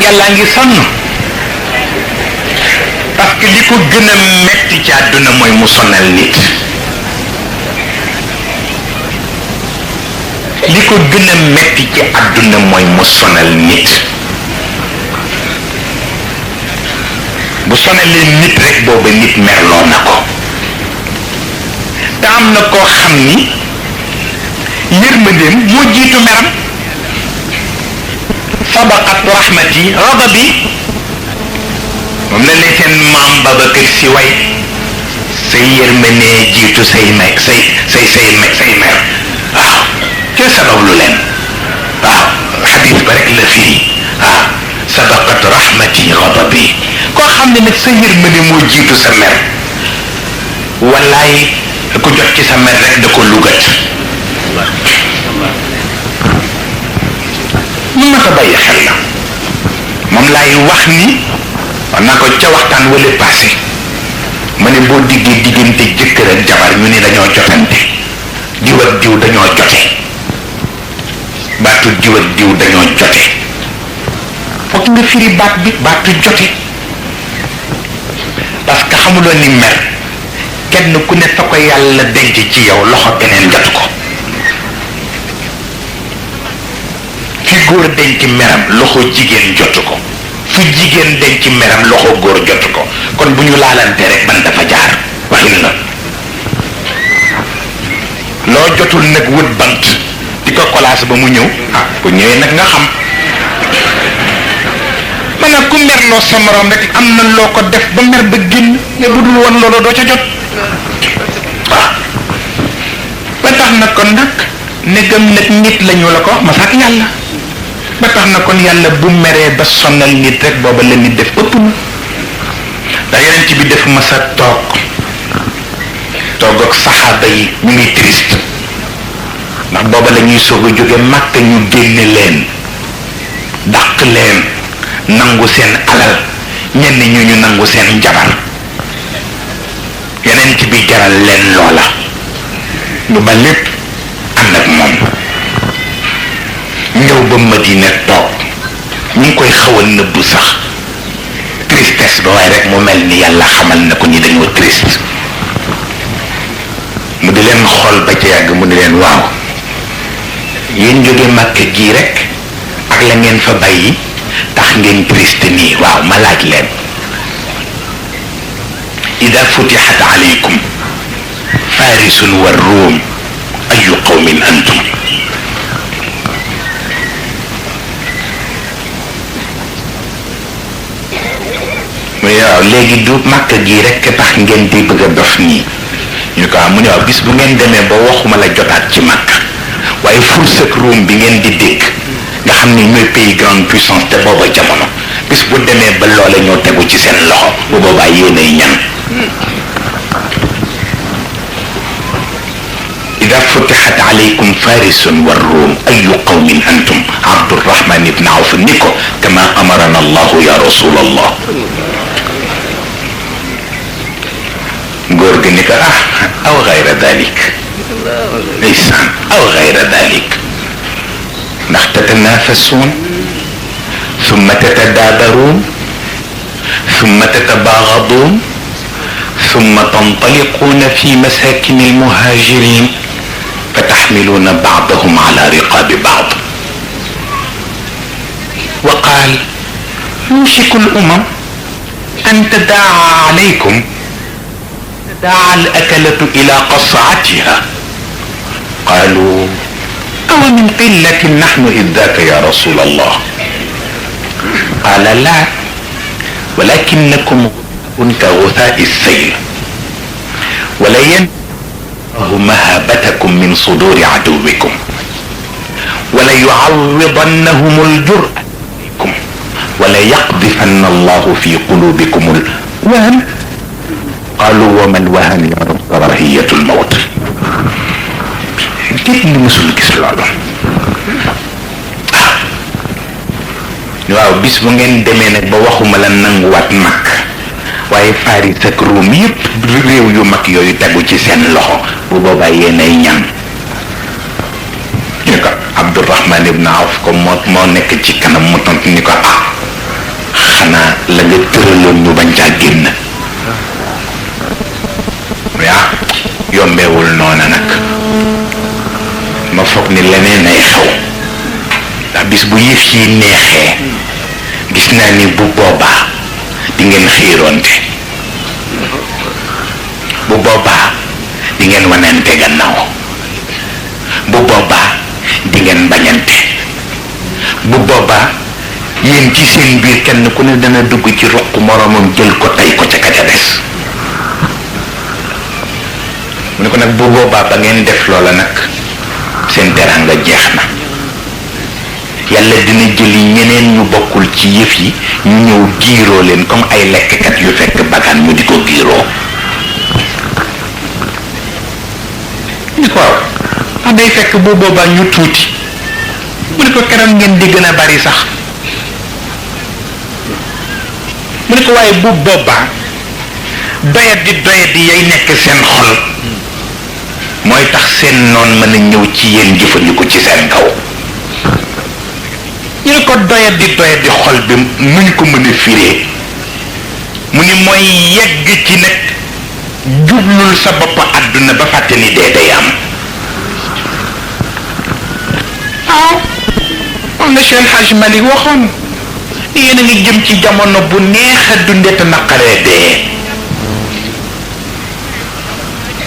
yàllaa ngi sonn parce que li ko gën a metti ci àdduna mooy mu sonal nit li ko gën a metti ci àdduna mooy mu sonal nit bu sonalee nit rek booba nit merloo na ko te am na koo xam ni yërmandeem moo jiitu meram sabaqat rahmati ghadabi moom la ne seen maam Babacar Si way say yërmandee jiitu say mer waaw ca sabab lu leen waaw xadis ba rek la firi waaw sabaqat rahmati ghadabi koo xam ne nag sa yërmande moo jiitu sa mer wallaay ku jot ci sa mer rek da ko lugat mu ma ko bàyyi xel la moom laay wax ni wax naa ko ca waxtaan wala passé ma ne boo diggee diggante jëkkër ak jabar ñu ni dañoo jotante diw ak diw dañoo jote baatu diw ak diw dañoo jote foog nga firi baat bi baatu jote parce que xamuloo ni mer kenn ku ne fa ko yàlla denc ci yow loxo keneen jotu ko fi góor denc meram loxo jigéen jotu ko fu jigéen denc meram loxo góor jotu ko kon bu ñu laalante rek ban dafa jaar waxin la loo jotul nag wut bant di ko kolaas ba mu ñëw bu ñëwee nag nga xam man nag ku merloo sa morom rek am na loo ko def ba mer ba génn ne bu dul woon loolu doo ca jot waaw ba tax na kon nag negam nag nit lañu la ko wax ma sax yàlla ba tax na kon yàlla bu meree ba sonal nit rek booba la nit def ëpp na ndax yeneen ci bi def ma sa toog ak saxaaba yi ñu ngi triste ndax booba la ñuy soog a jóge Màkka ñu génne leen dàq leen nangu seen alal ñenn ñu nangu seen jabar yeneen ci bi jaral leen loola ñu ba lépp ànd ak moom ñëw ba Madina toog ñu ngi koy xaw a nëbbu sax tristesse ba waaye rek mu mel ni yàlla xamal na ko ñi dañoo triste mu di leen xool ba ca yàgg mu di leen waaw yéen jóge Màkka gii rek ak la ngeen fa bàyyi tax ngeen triste nii waaw ma laaj leen ida futixat alaykum farisun wa ruum ayu qawmin antum mu ne waaw léegi du Màkka gii rek tax ngeen di bëgg a dof nii ñu ko mu ne waaw bis bu ngeen demee ba waxuma la jotaat ci Màkka waaye Furs ak Ruum bi ngeen di dégg nga xam ni ñooy pays grande puissance te booba jamono bis bu demee ba loola ñoo tegu ci seen loxo bu boobaa yéenay ñan ida futixat alaykum farisun wa ruum ayu qawmin antum Abdurrahman ibn Awf ni ko kama amarana allahu ya rasul allah góor gi ni ko aw gayra dalik ndeysaan aw gayra dalik ndax tatanafasuun summa tatadaabaruun summa tatabaaxaduun summa tantaliquuna fi masaakin almuhaajirin fa taxmiluuna baadahum ala riqaabi baad wa qaal yuushiku al-umam an tadaa alaykum tadaa al-akalatu ila qas'atiha qaalu aw min qillatin nahnu id daaka ya rasul allah qaala laa walakinakum ka guthaai sayl wala yanzahu mahabatakum min suduri aduwikum wala yucawidannahum aljur'akum wala yaqdifanna allahu fi qulubikum alwahn qaalu wa man wahan ya rasul rahiyatu almawt képp mu mësul gis loolu waaw bis bu ngeen demee nag ba waxuma la nanguwaat mag waaye Faris ak Ruum yépp réew yu mag yooyu tegu ci seen loxo bu boobaa yéenay ñan ñu ko Abdurrahman ibn Awf ko moo nekk ci kanam mu tontu ni ko yombewul noona nag ma foog ni leneen ay xew ndax bis bu yëf yi neexee gis naa ni bu boobaa di ngeen xiiroonte bu boobaa di ngeen wanante gannaaw bu boobaa di ngeen bañante bu boobaa yéen ci seen biir kenn ku ne dana dugg ci ruq moroomam jël ko tey ko ca ka des mu ne ko nag bu boobaa ba ngeen def loola nag seen teraanga jeex na yàlla dina jëli ñeneen ñu bokkul ci yëf yi ñu ñëw giiroo leen comme ay lekkkat yu fekk bagaan ñu di ko giiroo ni ko waaw ndax day fekk bu boobaa ñu tuuti mu ne ko keroog ngeen di gën a bari sax mu ne ko waaye bu boobaa doyat di yay nekk seen xol mooy tax seen noon mën a ñëw ci yéen jëfandiku ci seen kaw ñu ne ko doyat di xol bi nuñ ko mën a firee mu ni mooy yegg ci nag jublul sa bopp àdduna ba fàtte ni dee day am waaw moom la Cheikh Hadj Malick waxoon yéen a ngi jëm ci jamono bu neex a dunde te naqaree dee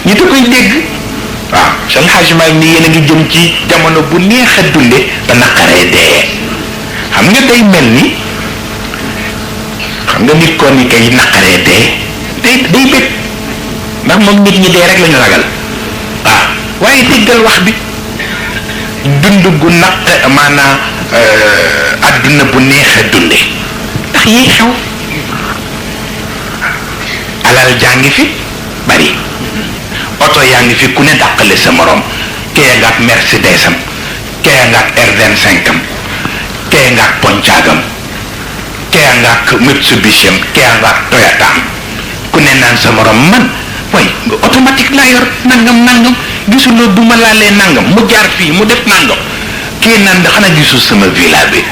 ñi da koy dégg waaw Cheikh Hadj Malick ni yéen a ngi jëm ci jamono bu neex a dunde te naqaree dee xam nga day mel ni xam nga nit ko ni kay naqaree dee day bëgg ndax moom nit ñi dee rek lañu ragal waaw waaye déggal wax bi dund gu naq maanaam àdduna bu neex a dunde ndax yi xew alal jaa ngi fi bari oto yaa ngi fi ku ne dàqale sa morom kee nga ak Mercedes am kee nga ak R25 am kee nga ak Pontiacam kee nga ak Mitsubishi am kee nga ak Toyota am ku ne naan sa morom man way automatique laa yor nangam gisuloo bu ma laalee nangam mu jaar fii mu def nangam kii naan da xanaa gisul sama villa bi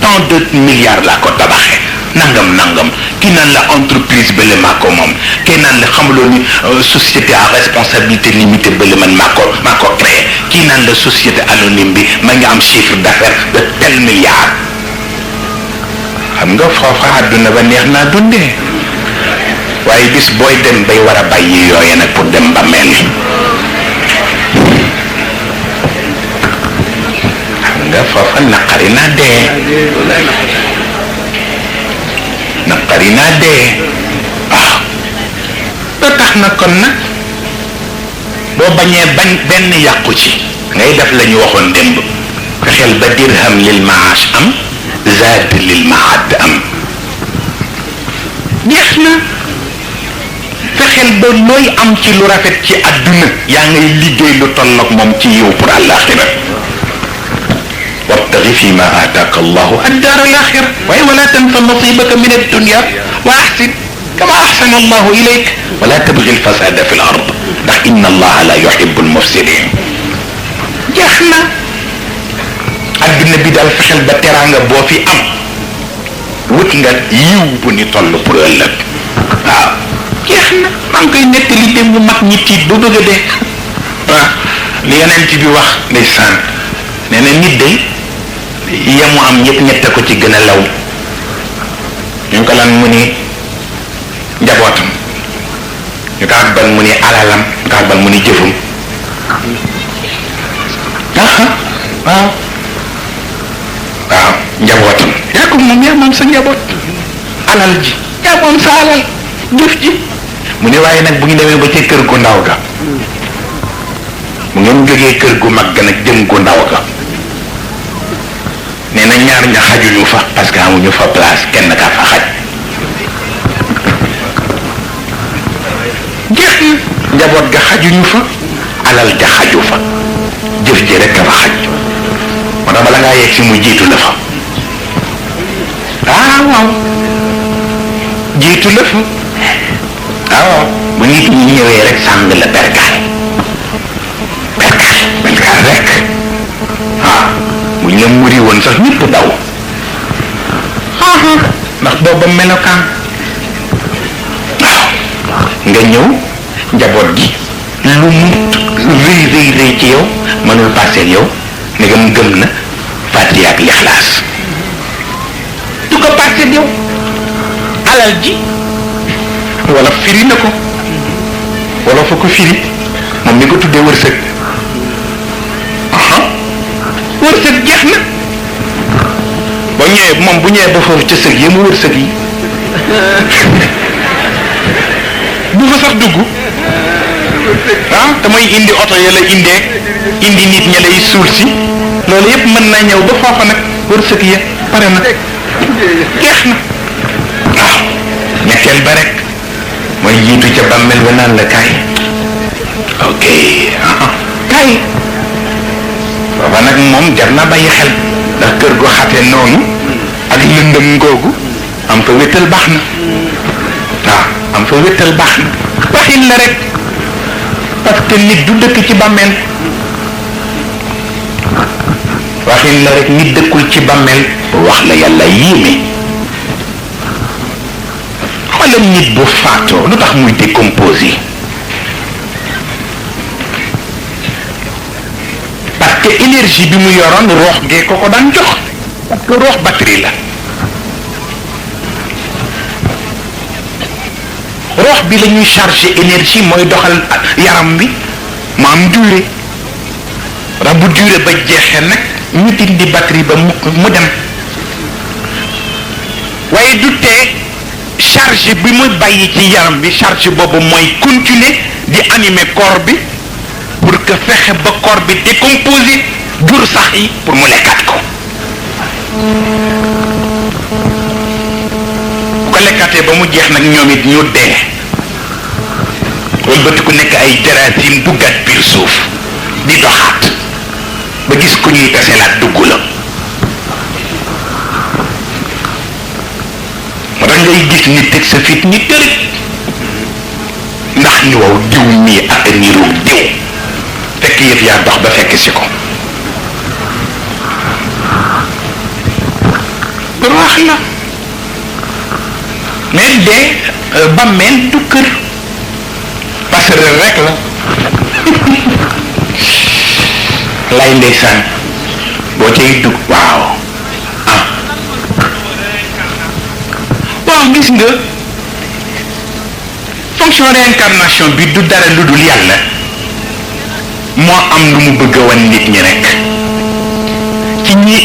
tant de milliards laa ko tabaxee nangam kii naan la entreprise bële maa ko moom kii naan la xamuloo ni société à responsabilité limitée bële man maa ko créé kii naan la société anonyme bi ma ngi am chiffre d'affaires de tel milliard xam nga foofa àdduna ba neex naa dundee waaye bis booy dem bay war a bàyyi yooye nag pour dem ba mel xam nga foofa naqari naa dee waaw loo tax na kon nag boo bañee benn yàqu ci ngay def la ñu waxoon démb fexeel ba dirham lil maash am zaad lil maad am jeex na fexeel ba looy am ci lu rafet ci àdduna yaa ngay liggéey lu tolloog moom ci yiw pour àllaaxira wabtaghi fi ma aataaka allahu ad-daar al-aaxira waaye wala tansa nasibaka min ad-dunya wa ahsin kama ahsana allahu ilayk wala tabghi al-fasaada fi al-ard ndax inna allaha la yuhibbu al-mufsidin jeex na àdduna bi daal fexeel ba teraanga boo fi am wut nga yiw bu ni toll pour ëllëg waaw jeex na maa ngi koy nettali dem bu mag ñi tiit bu bëgg a dee waaw li yeneen ci bi wax ndeysaan nee na nit day yamu am ñëpp ñette ko ci gën a law ñu ko lan mu ni njabootam ñu ko ak ban mu ni alalam ñu ko ak ban mu ni jëfum waaw njabootam yaa ko moom yaa moom sa njaboot alal ji yaa moom sa alal jëf ji mu ne waaye nag bu ñu demee ba ca kër gu ndaw ga bu ngeen jógee kër gu mag ga nag jëm gu ndaw ga nee na ñaar ña xajuñu fa parce que amuñu fa place kenn ka fa xaj jeex na njaboot ga xajuñu fa alal ja xaju fa jëf ji rek ka fa xaj moo tax bala ngaa yegg si mu jiitu la fa waaw jiitu la fa waaw bu nit ñi ñëwee rek sàng la bergaal rek waaw bu ñu la muri woon sax ñëpp daw ndax booba melokaan waaw nga ñëw njaboot gi lu mu rëy ci yow mënul passer yow ndegam gëm na Fatiha ak Ixlaas du ko passer yow alal ji wala firi na ko wala fa ko firi moom mi ko tuddee wërsëg wërsëg jeex na ba ñëwee moom bu ñëwee ba foofu ca sëg yi mu wërsëg yi bu fa sax dugg damay indi oto ya la indi nit ña lay suul si loolu yëpp mën naa ñëw ba foofa nag wërsëg ya pare na jeex na waaw ñetteel ba rek mooy jiitu ca bàmmeel ba naan la kaay ok kaay booba nag moom jar na bàyyi xel ndax kër gu xate noonu ak lëndëm ngoogu am fa wéttal baax na waaw am fa wéttal baax na waxin la rek parce que nit du dëkk ci bàmmeel waxin la rek nit dëkkul ci bàmmeel wax la yàlla yéeme xoolal nit bu faatoo lu tax muy décomposé parce que énergie bi mu yoroon roox gee ko daan jox parce que roox batterie la roox bi la ñuy chargé énergie mooy doxal yaram bi mu am durée ndax bu durée ba jeexee nag ñu dindi batterie ba mu dem waaye du tee charge bi muy bàyyi ci yaram bi charge boobu mooy continuer di animer corps bi pour que fexe ba corps bi décomposé jur sax yi pour mu lekkaat ko ko lekkaatee ba mu jeex nag ñoom it ñu dee wëlbati ku nekk ay jarasim duggaat biir suuf di doxaat ba gis ku ñuy taselaat dugg la moo tax ngay gis ni teg sa fit ñi tërëj ndax ni wow diw mii ak niru diw fekk yëf yaa dox ba fekk si ko raax la mais de bàmmeel du kër passerelle rek la lay ndeysaan boo cay dugg waaw gis nga fonction réincarnation bi du dara lu dul yàlla moo am lu mu bëgg a wan nit ñi rek ci ñi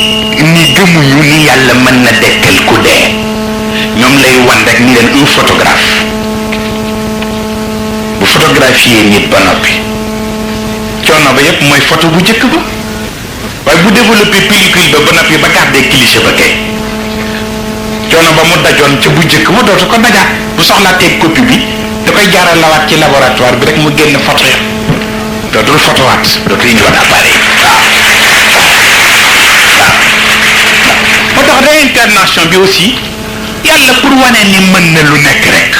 gëmuñu ni yàlla mën na dekkal ku dee ñoom lay wan rek ni leen un photographe bu photographier nit ba noppi coono ba yépp mooy photo bu njëkk ba waaye bu développé pellicule ba noppi ba garder cliché ba kay coono ba mu dajoon ca bu njëkk ba dootu ko dajaat bu soxlaa teg copie bi da koy jaaral lawaat ci laboratoire bi rek mu génn photo ya dootul photowaat dootul indiwaat appareil moo tax réincarnation bi aussi yàlla pour wane ni mën na lu nekk rek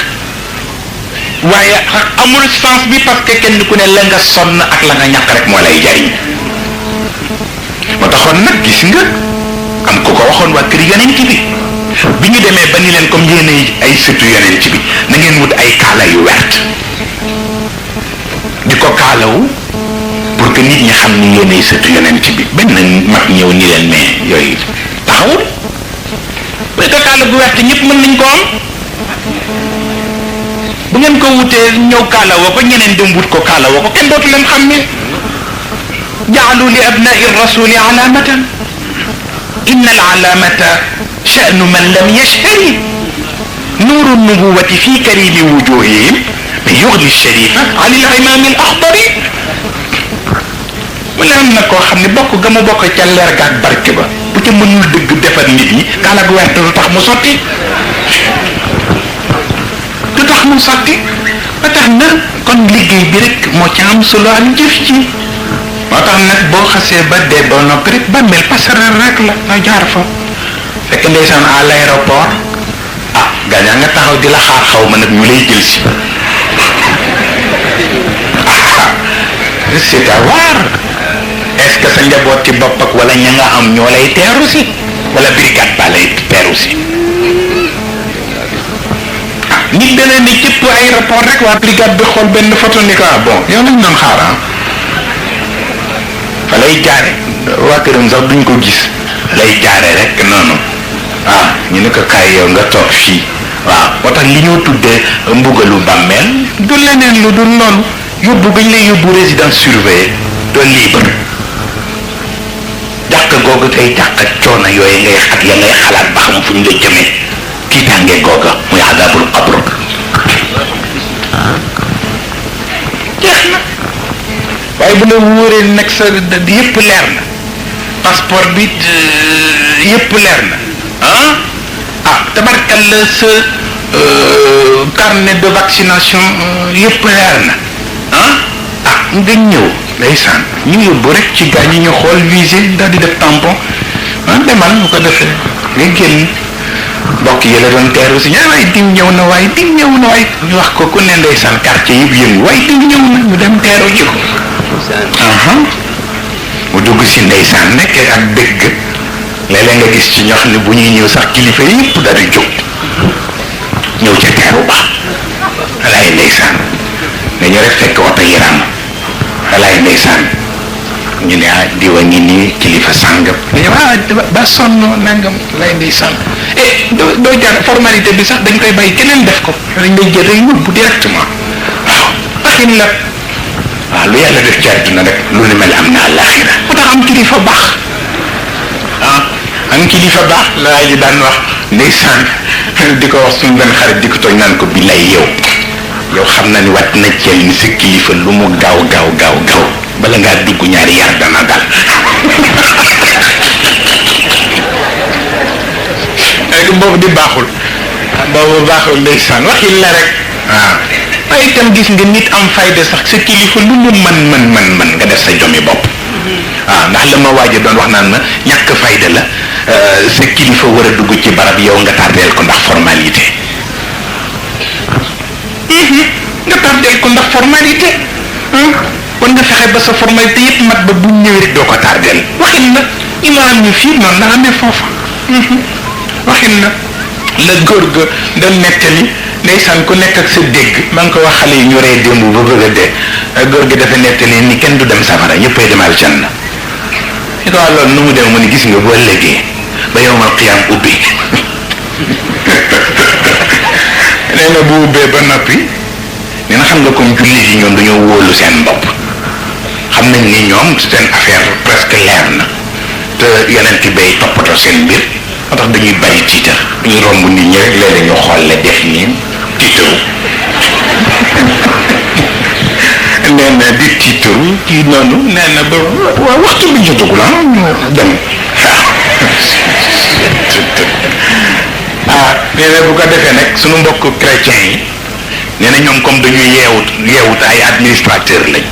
waaye amul sens bi parce que kenn ku ne la nga sonn ak la nga ñàkk rek moo lay jariñ moo taxoon nag gis nga am ku ko waxoon waa kër yonent bi ñu demee ba ni leen comme yéen ay sëtu yonent bi na ngeen wut ay kaala yu wert di ko kaalawu pour que nit ñi xam ni yéen ay sëtu yonent bi benn mag ñëw ni leen mais yooyu taxawul parce que kaala gu wert ñëpp mën nañ ko am bu ngeen ko wutee ñëw kaalawoo ko ñeneen dem wut ko kaalawoo ko kenn dootu leen xam ne jaalu li abnai rasuli alamatan inna al alamata sha'nu man lam yashhari nuru nubuwati fi karimi wujuhihim mais yughni sharifa an al imam al akhdari wala am na koo xam ne bokk ga mu bokk ca leer ga ak barke ba bu ca mënul dëgg defar nit ñi kaala gu wert du tax mu sotti du tax mu sotti ba tax na kon liggéey bi rek moo ci am solo ak jëf ci moo tax nag boo xasee ba dee ba noppi rek ba mel passerelle rek la nga jaar fa fekk ndeysaan à l'aéroport gaañaa nga taxaw di la xaar xaw ma nag ñu lay jël si c'est à voir est-ce que sa njaboot ci bopp ak wala ña nga am ñoo lay teeru si wala brigade ba lay teeru si nit dana ni cëpp aéroport rek waa brigade bi xool benn photo ni ko bon yow lañ doon xaar fa lay jaare waa këram sax duñ ko gis lay jaare rek noonu ñu ne ko kaay yow nga toog fii waaw moo tax li ñoo tuddee mbugalu bàmmeel du leneen lu dul noonu yóbbu gañ lay yóbbu résidence surveillée doo libre jàkk googu kay jàkk coono yooyu ngay xat ya ngay xalaat ba xam fu ñu la jëmee tiitaange googa muy adabul qabr jeex na waaye bu la wóoree nag sa yëpp leer na passeport bi yëpp leer na tabarkalla sa carnet de vaccination yëpp leer na nga ñëw ndeysaan ñu yóbbu rek ci gaa ñi ñu xool visé daal di def tampon demal bu ko defee nga génn mbokk yi la doon teeru si ñaa waaye diw ñëw na waaye diw ñëw na waaye ñu wax ko ku ne ndeysaan quartier yëpp yëngu waaye diw ñëw na ñu dem teeru ji ko mu dugg si ndeysaan nekk ak dëgg léeg-léeg nga gis ci ñoo xam ne bu ñuy ñëw sax kilifa yëpp daal di jóg ñëw ca teeru ba alaay ndeysaan nga ñëw rek fekk oto yaram alaay ndeysaan ñu ne diwa ngi nii kilifa sàngam dañu ba sonn nangam lay ndeysaan doo jaar formalité bi sax dañ koy bàyyi keneen def ko dañ lay jël rek yóbbu directement waaw waxin la waaw lu yàlla def ci àdduna rek lu ni mel am na àllaaxira moo tax am kilifa baax am kilifa baax la ji daan wax ndeysaan di ko wax suñu benn xarit di ko tooñ naan ko billaay yow xam na ni wat na ceel ni sa kilifa lu mu gaaw bala ngaa dugg ñaari yar dana dal léegi boobu di baaxul ndeysaan waxin la rek waaye itam gis nga nit am fayda sax sa kilifa lu mu man nga def sa jomi bopp ndax la ma waaja doon wax naan ma ñàkk fayda la sa kilifa war a dugg ci barab yow nga tardeel ko ndax formalité kon nga fexe ba sa formalité yëpp mat ba bu ñëwee rek doo ko tardeel waxin la imaam ñu fii noonu la amee foofa waxin la la góor ga doon nettali ndeysaan ku nekk ak sa dégg maa ngi ko wax xale yi ñu ree démb ba bëgg a dee góor gi dafa nettali ni kenn du dem safara ñëppay dem aljanna li ko wax loolu nu mu dem mu ni gis nga boo ëllëgee ba yowmal qiyaam ubbi nee na bu ubbee ba noppi nee na xam nga comme jullit yi ñoom dañoo wóolu seen bopp xam nañ ni ñoom seen affaire presque leer na te yonent bay toppatoo seen mbir moo tax dañuy bari tiitar duñu romb nit ñi rek léeg-léeg ñu xool la def nii tiitaru nee na di tiitaru kii noonu nee na ba waxtu bi jotagul ñu dem nee na bu ko defee nag sunu mbokk chrétien yi nee na ñoom comme dañuy yeewut ay administrateur lañ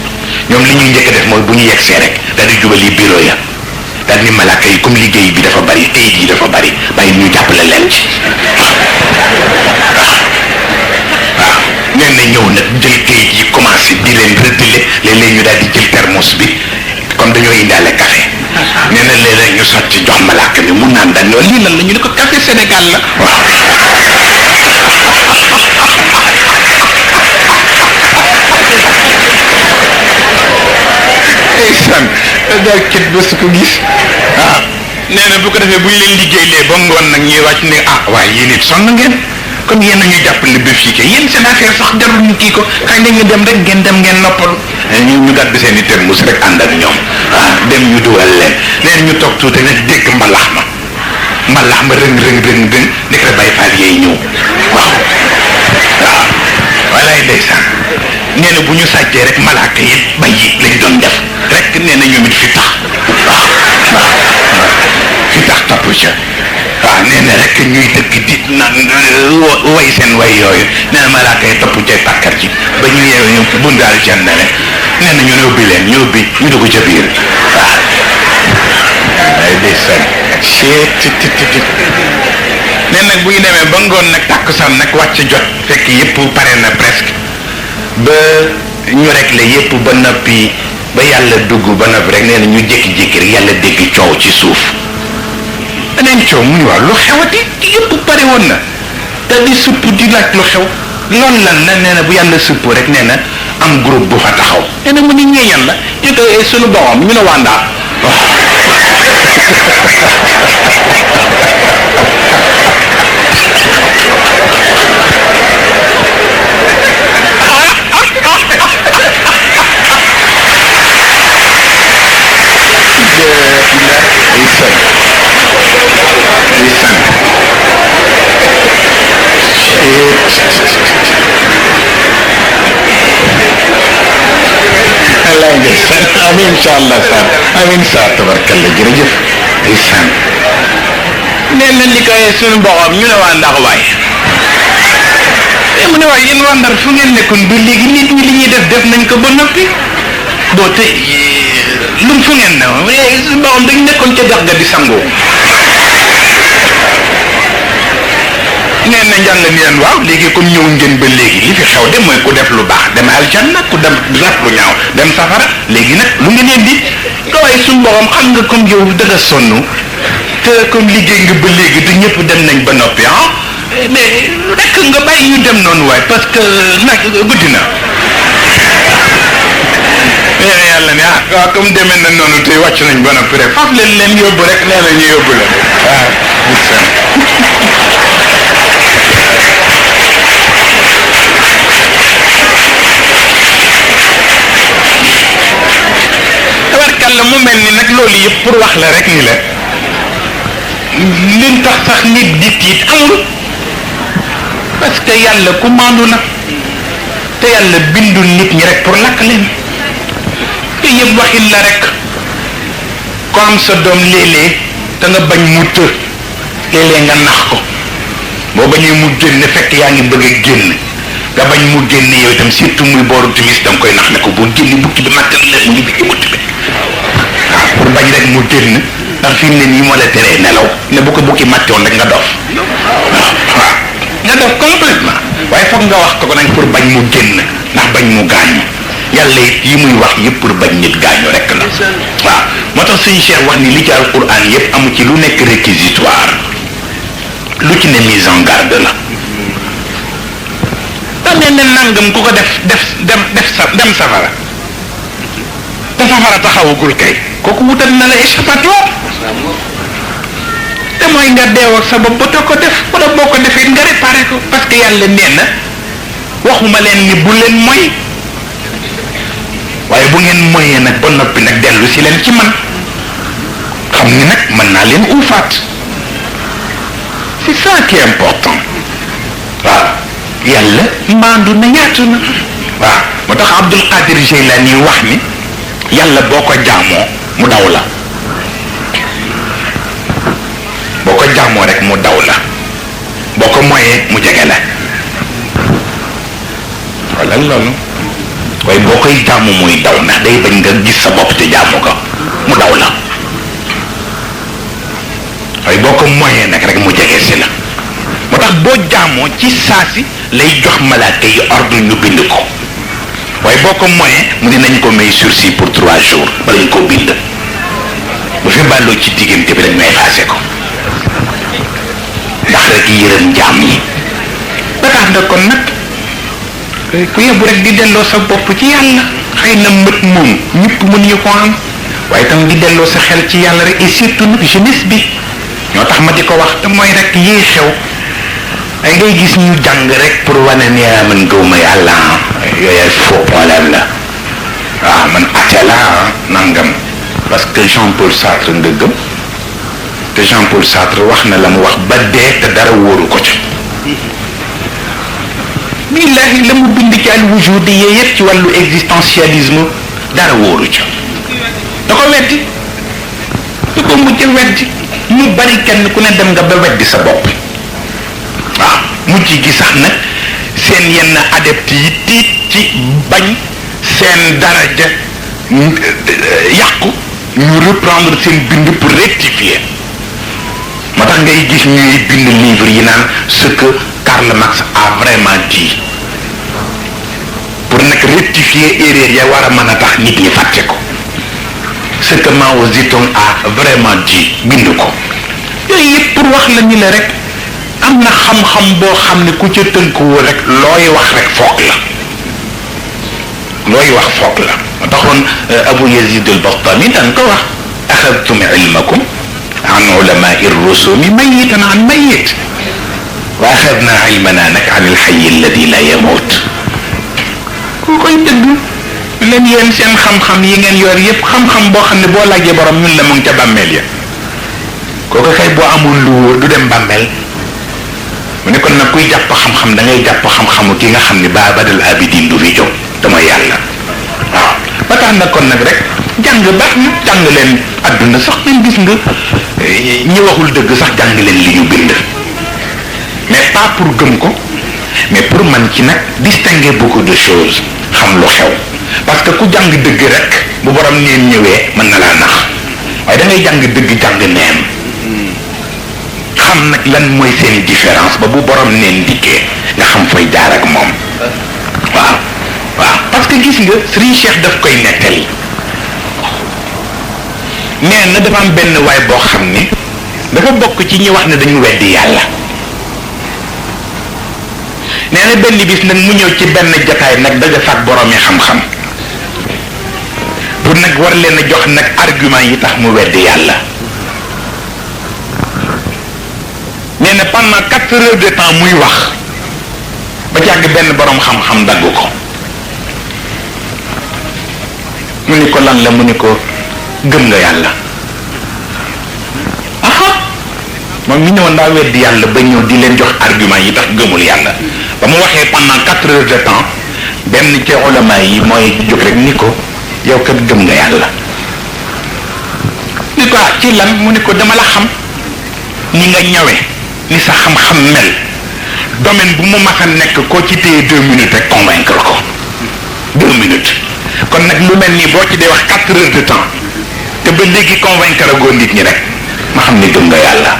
ñoom li ñuy njëkk a def mooy bu ñu yegsee rek daal di jubali bureau ya daal ni malaaka yi comme liggéey bi dafa bari kayit yi dafa bari bàyyi ñu jàppale leen ci waaw nee na ñëw nag jël kayit yi commencé di leen rëddale léeg-léeg ñu daal di jël thermos bi comme dañoo indaale café nee na léeg-léeg ñu sotti jox malaaka mi mu naan daal ñoo lii lan la ñu ne ko café Sénégal la waaw ndeysaan daal kit ba su ko gis nee na bu ko defee bu ñu leen liggéeylee ba ngoon nag ñuy wàcc ne waaye yéen it sonn ngeen comme yéen a ñu jàppale ba fii kay yéen seen affaire sax jarul ñu kii ko kañ dañu dem rek ngeen noppalu ñu gàddu seen i termus rek ànd ak ñoom dem ñu dugal leen leen ñu toog tuuti nag dégg mbalax ma rëng nekk rek Baay Faal yeey ñëw waaw walaay ndeysaan nee na bu ñu sàccee rek malaaka yi bay yi lañ doon def rek nee na ñoom it fi tax fi tax topp ca nee na rek ñuy dëkk di naan way seen way yooyu nee na malaaka yi topp ca pàkkar ci ba ñu yeewu ñu bundaal can na rek nee na ñu ne ubbi leen ñu ubbi ñu dugg ca biir ay ndeysaan nee nag bu ñu demee ba ngoon nag tàkkusaan nag wàcc jot fekk yëpp pare na presque ba ñu réglé yëpp ba noppi ba yàlla dugg ba noppi rek nee na ñu jékki-jékki rek yàlla dégg coow ci suuf daneen coow mu ñu waaw lu xewati yëpp pare woon na te di supp di laaj lu xew loolu lan la nee na bu yàlla suppoo rek nee na am groupe bu fa taxaw nee na mu ni ñeeñan la ñu koy sunu borom ñu ne waa Ndar amin incha allah Sarr amin Sarr tabarkalla jërëjëf ndeysaan nee na li koy sunu borom ñu ne waa Ndar waay mu ne waay yéen waa Ndar fu ngeen nekkoon ba léegi nit ñi li ñuy def nañ ko ba noppi boo te lum fu ngeen ne sunu borom dañ nekkoon ca dex ga di sangoo nee na njàng ni leen waaw léegi comme ñëw ngeen ba léegi li fi xew de mooy ku def lu baax dem aljanna ku dem def lu ñaaw dem safara léegi nag lu ngeen leen di ko waaye suñu borom xam nga comme yow danga sonn te comme liggéey nga ba léegi te ñëpp dem nañ ba noppi mais rek nga bàyyi ñu dem noonu waaye parce que nag guddi na yàlla ne waaw comme demee na noonu te wàcc nañ ba noppi rek faf leen yóbbu rek nee na ñu yóbbu la tabarkàlla mu mel ni nag loolu yëpp pour wax la rek ni la liñ tax sax nit di tiit amul parce que yàlla ku maandu la te yàlla bindul nit ñi rek pour lakk leen te yëpp waxin la rek ko am sa doom léeg-léeg te nga bañ mu të léeg-léeg nga nax ko boo bañee mu génn fekk yaa ngi bëgg a génn nga bañ mu génn yow itam surtout muy booru timis danga koy nax ne ko boo génn bukki bi màttal la mu ngi bi butti bi waaw pour bañ rek mu génn ndax fi mu ne nii moo la teree nelaw ne bu ko bukki màttoon rek nga dof waaw nga dof complètement waaye foog nga wax ko nag pour bañ mu génn ndax bañ mu gaañu yàlla it yi muy wax yëpp pour bañ nit gaañu rek la waaw moo tax suñu Cheikh wax ni li ci alquran yëpp amu ci lu nekk réquisitoire lu ci ne mise en garde la da ne nangam ku ko dem safara te safara taxawagul kay kooku wutal na la échappatoire te mooy nga deew ak sa bopp ba too ko def wala boo ko defee nga réparé ko parce que yàlla nee na waxuma leen ni bu leen moy waaye bu ngeen moyee nag ba noppi nag dellu si leen ci man xam ni nag mën naa leen uufaat c'est ça qui est important waaw yàlla maandu na yaatu na waaw moo tax Abdul Qadir Jilani wax ni yàlla boo ko jaamoo mu daw la boo ko jaamoo rek mu daw la boo ko moyee mu jege la wala loolu waaye boo koy jaamu muy daw ndax day bañ nga gis sa bopp te jaamu ko mu daw la waaye boo ko moyee nag rek mu jege si la moo tax boo jaamoo ci saasi lay jox malaaka yi ordre ñu bind ko waaye boo ko moyee mu dinañ ko may sursis pour 3 jours bala ñu ko bind bu fi bàlloo ci diggante bi dañ may effacé ko ndax rek yërëm jaam yi ba tax na kon nag ku yebbu rek di delloo sa bopp ci yàlla xëy na mët moom ñëpp mënuñu ko am waaye tam di delloo sa xel ci yàlla rek et surtout nag jeunesse bi ñoo tax ma di ko wax te mooy rek yii xew ay ngay gis ñu jàng rek pour wane ne man gëwma yàlla yooyu ay faux problème la waaw man ate la nangam parce que Jean-Paul Sartre nga gëm te Jean-Paul Sartre wax na la mu wax ba dee te dara wóoru ko ci billahi la mu bind ci al wujudiyya yëpp ci wàllu existentialisme dara wóoru ci da ko weddi da ko mujj weddi ñu bari kenn ku ne dem nga ba weddi sa bopp waaw mujj gi sax nag seen yenn adepte yi tiit ci bañ seen daraja yàqu ñu reprendre seen bind pour rectifier moo tax ngay gis ñuy bind livre yi naan ce que Karl Marx a vraiment dit pour nag rectifier erreur ya war a mën a tax nit ñi fàtte ko ce que Mao Zedong a vraiment dit bind ko yooyu yëpp pour wax la ni la rek am na xam-xam boo xam ne ku ca tënkuwul rek looy wax rek foog la looy wax foog la moo taxoon Abu Yazid al-Bastami daan ko wax axadtum ilmakum an ulamai rusumi mayitan an mayit wa axadna ilmana nag an alxayi alladi la yamut ku koy dëgg leen yéen seen xam-xam yi ngeen yor yëpp xam-xam boo xam ne boo laajee borom ñun la mu ngi ca bàmmeel ya kooku kay boo amul lu wóor du dem bàmmeel mu ne kon nag kuy jàpp xam-xam da ngay jàpp xam-xamu ki nga xam ne ba badal abidin du fi jóg dama yàlla waaw ba tax na kon nag rek jàng baax na jàng leen adduna sax nañ gis nga ñi waxul dëgg sax jàng leen li ñu bind mais pas pour gëm ko mais pour man ci nag distinguer beaucoup de choses xam lu xew parce que ku jàng dëgg rek bu borom neen ñëwee mën na laa nax waaye da ngay jàng dëgg jàng neen xam nag lan mooy seen différence ba bu borom neen dikkee nga xam fooy jaar ak moom waaw waaw parce que gis nga Serigne Cheikh daf koy nettali nee na dafa am benn waay boo xam ni dafa bokk ci ñi wax ne dañu weddi yàlla nee na benn bis nag mu ñëw ci benn jataay nag daja faak borom yi xam-xam pour nag war leen a jox nag argument yi tax mu weddi yàlla nee na pendant 4 heures de temps muy wax ba jàgg benn borom xam-xam dagg ko mu ni ko lan la mu ni ko gëm nga yàlla aha moom mi ñëwoon daa weddi yàlla ba ñëw di leen jox argument yi tax gëmul yàlla ba mu waxee pendant 4 heures de temps benn ci ulama yi mooy jóg rek ni ko yow kat gëm nga yàlla ni ko ci lan mu ni ko dama la xam ni nga ñawe ni sa xam-xam mel domaine bu mu mas a nekk koo ci téye 2 minutes rek convaincre ko 2 minutes kon nag lu mel nii boo ci dee wax 4 heures de temps te ba léegi convaincre goo nit ñi rek ma xam ni gëm nga yàlla